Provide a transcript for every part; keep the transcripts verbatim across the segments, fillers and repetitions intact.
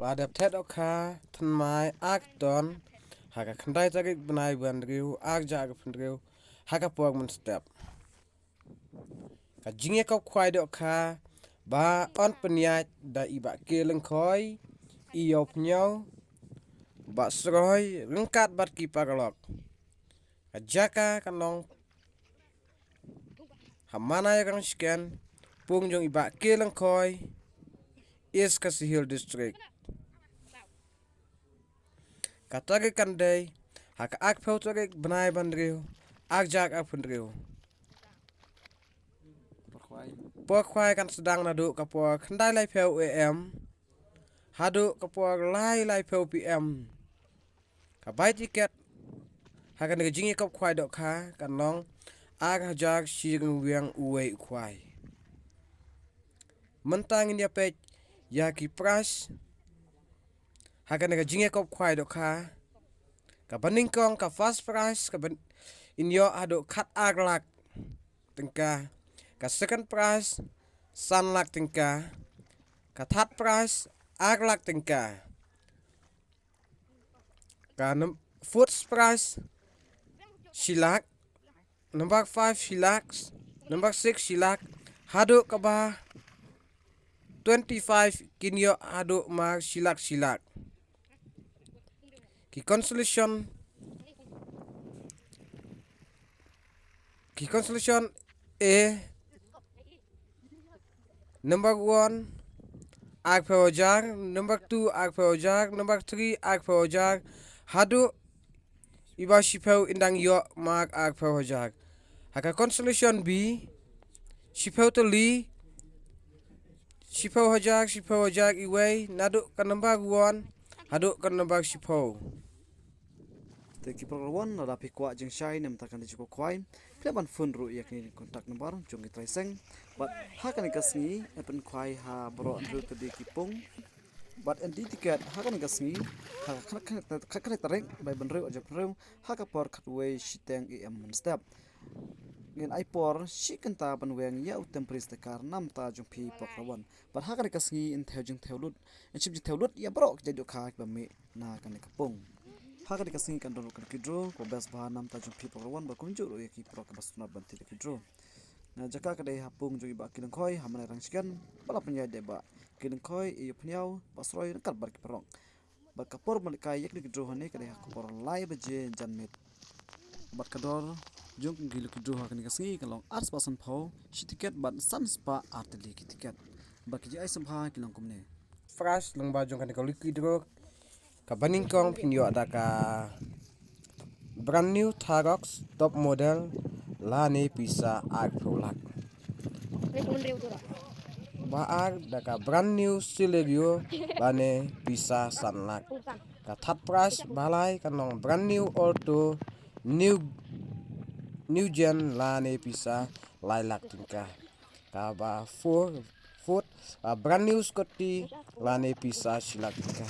Ba dep thied dohkha thymmai ar kton ha ka khyndai tarik bnai ba hynriew ar hajar arphew hynriew ha ka por mynstep. Ka jingïakop khwai dohkha ba yn pynïaid da i Bah K Lyngkhoi, i Ïew Pynïaw, Bah Sroi ryngkat bad ki paralok. Ka jaka kan long ha Manai Rangshken, pung jong i Bah K Lyngkhoi, East Khasi Hills District. Ka tarik kan dei ha ka arphew tarik bnai ba hynriew ar hajar arphew hynriew. Por khwai kan sdang naduh ka por khyndai laiphew A M haduh ka por lai laiphew P M. Ka bai tiket ha kane ka jingïakop khwai dohkha kan long ar hajar shi ryngwiang uwei u khwai. Mynta ngin ïa peit ïa ki prize ha kane ka jingïakop khwai dohkha. Kaba nyngkong, ka first prize, kaba in ïoh haduh khat ar lak tyngka. Ka second prize san lak tyngka. Ka third prize ar lak tyngka. Ka num-, fourth prize shi lak. Number five shi lak. Number six shi lak. Haduh kaba twenty-five kin ïoh haduh mar shi lak shi lak. Ki consolation, ki consolation A, number one arphew hajar, number two arphew hajar, number three arphew hajar, haduh iba shiphew in dang ïoh mar arphew hajar. Ha ka consolation B, shiphew tylli, shiphew hajar, shiphew hajar iwei, naduh ka number one haduh ka number shiphew. Te ki paralok, lada phi kwah jingshai namar kane ka jingïakop khwai, phi lah ban phone ruh ïa kane ka contact number jong ki trai seng. Bad ha kane ka sngi yn pynkhwai ha baroh hynriew tylli ki pung. Bad yn die tiket ha kane ka sngi ha ka khatkhyndai tarik bnai ba hynriew ar hajar arphew hynriew ha ka por khatwei shiteng A M mynstep. Ngin ai por shi kynta ban weng ïa u temporary sticker namar jong phi paralok. Bad ha kane ka sngi yn thew jingthew lut, yn shim jingthew lut ïa baroh ki jait dohkha kiba mih na kane ka pung. Ha kane ka sngi kan don ruh ka lucky draw kaba best bha namar jong phi paralok, bad kumjuh ruh ïa ki paralok kiba sngewtynnat ban thied lucky draw. Na jaka ka dei ha pung jong i Bah K Lyngkhoi ha Manai Rangshken, ba la pynïaid da i Bah K Lyngkhoi, i Ïew Pynïaw, Bah Sroi ryngkat bad ki paralok. Bad ka por ban lehkai ïa ka lucky draw hangne ka dei ha ka por lai baje janmiet. Bad ka dor jong ka lucky draw ha kane ka sngi ka long ar spah sanphew shi tiket bad san spah ar tylli ki tiket. Bad ki jingai sngewbha ki long kumne. First number jong kane ka lucky draw kaba nyngkong phin ïoh da ka brand new Thar Roxx top model lane pisa arphew lak. Ba ar da ka brand new Celerio lane pisa san lak. Ka third prize ba lai kan long brand new Alto new, new gen lane pisa lai lak tyngka. Kaba four, fourth, ah, brand new Scotty lane pisa shi lak tyngka.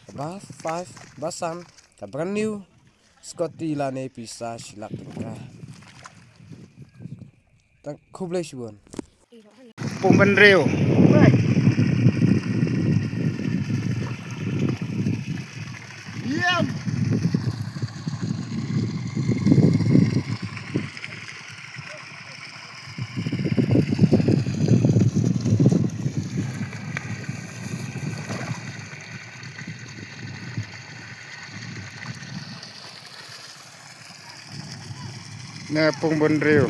Kaba five, ba san, ka brand new Scotty lane pisa shi lak tyngka. Tang, khublei shibun. Pung ba hynriew. Ne pung ba hynriew.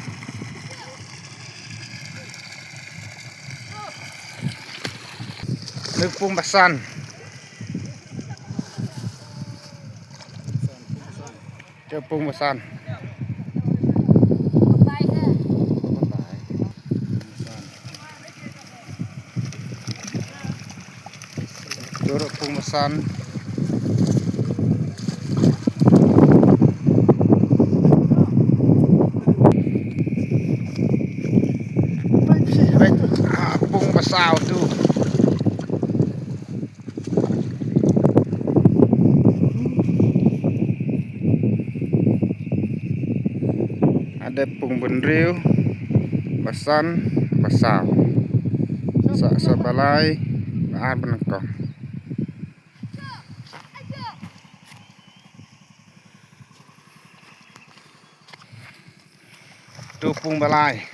Ne pung ba san. Te pung ba san. Te pung ba san. Ah, pung ba saw tu. Ade pung ba hynriew, ba san, ba saw. Sa, sa ba lai, ba ar, ba nyngkong. To pung ba lai.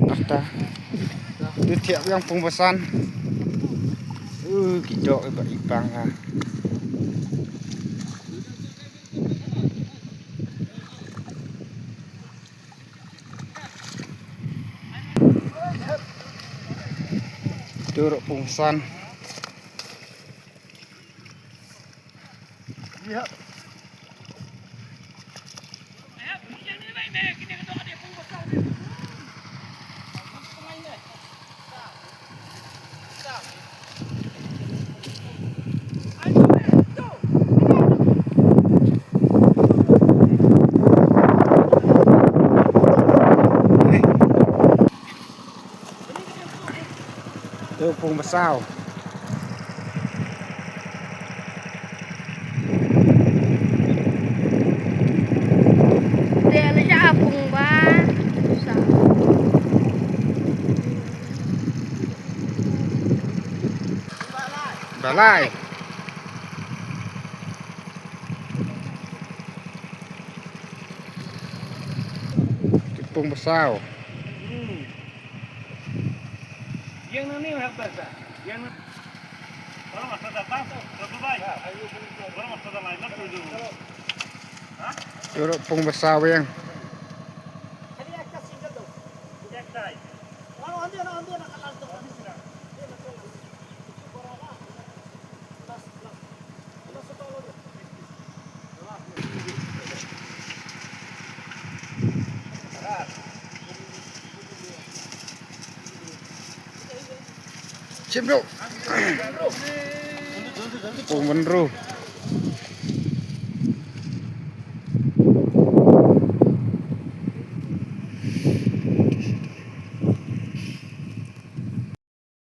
Ata. To thiah biang pung ba san. Uh, ki doh ba i pang ha. To ruh pung ba san. To pung ba saw. Te la sha pung ba saw. Ba lai. To pung ba saw. To ruh pung ba saw biang. Chim ruh. Pung ba hynriew.